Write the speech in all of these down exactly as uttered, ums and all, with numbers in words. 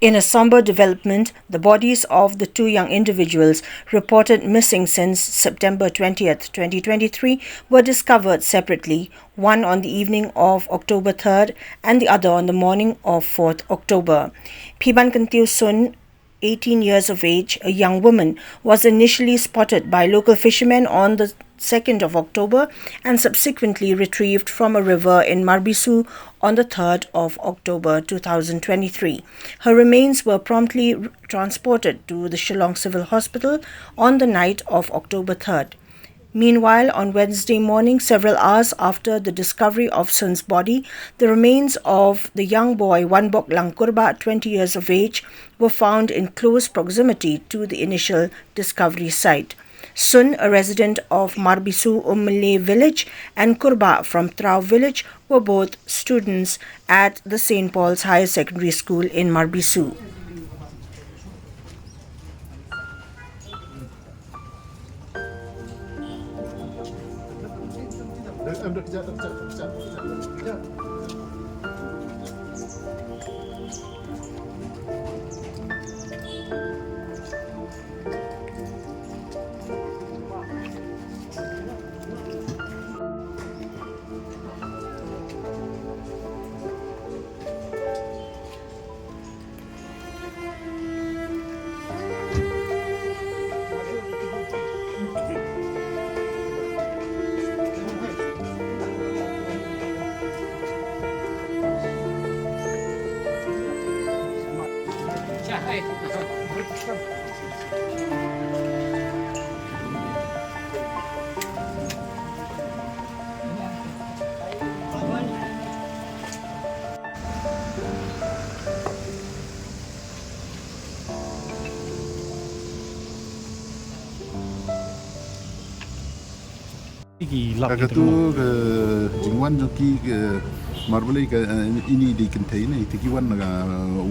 In a somber development, the bodies of the two young individuals reported missing since September twentieth, twenty twenty-three, were discovered separately, one on the evening of October third and the other on the morning of fourth October. Phiban Kyntiew Sun, eighteen years of age, a young woman, was initially spotted by local fishermen on the second of October and subsequently retrieved from a river in Marbisu on the third of October two thousand twenty-three. Her remains were promptly r-, transported to the Shillong Civil Hospital on the night of October third. Meanwhile, on Wednesday morning, several hours after the discovery of Sun's body, the remains of the young boy, Wanbok Lang Kurbah, twenty years of age, were found in close proximity to the initial discovery site. Sun, a resident of Marbisu Umle village, and Kurbah from Trau village were both students at the Saint Paul's Higher Secondary School in Marbisu. Ki lap. Ka katu ka jingwan jong ki ka marbalei ka, eh, ini dei kynthei ne, te ki wan na ka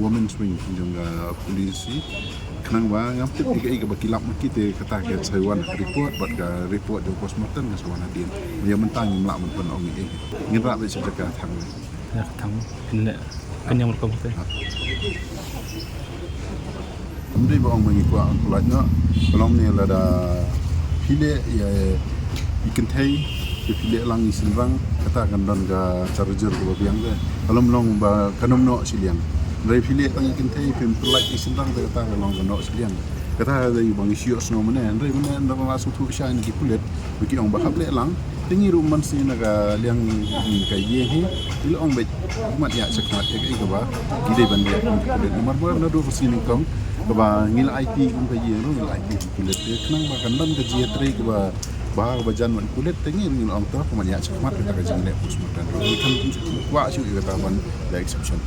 women's wing jong ka police. Khnang ba ngam tip ïa kaei kaba ki lap ma ki, te kata ka sa wan report, bad ka report jong postmortem ka sa wan hadien. Ïa mynta ngim lah ban pynong ïa. Ngin rah beit sha jaka thang. Ïa ka thang. Phin leh. Kan ïa markhong te. Ym dei ba ong ba ngi kwah ban pyllait noh. Ka long ne lada phi leh ïa i kynthei, te phi leh lang i shynrang, kata kan don ka charger kaba biang te. Ka long long ba kan ym noh shiliang. Hynrei phi leh tang i kynthei, phim pyllait i shynrang, te kata ka long ka noh shiliang. Kata ka dei ba ngi shu ïohsngew mynne, hynrei mynne ynda nga la sngewthuh shai na ki pulit, ba ki ong ba hap leh lang, te ngi ruh man sien na ka liang ka ïing hi, ngi la ong beit, mat ïa shakhmat ïa kaei kaba ngi dei ban leh kum ki pulit. Namar ba naduh ka sngi nyngkong kaba ngi la aiti kum ka ïing ruh ngi la aiti kum ki pulit. Te khnang ba kan don ka jingïatrei kaba bha kaba jan bad ki pulit, te ngi, ngi la ong to, mat ïa shakhmat ïa ka jingleh postmortem. Ngi khlem kwah shuh ïa kata ban leh exception.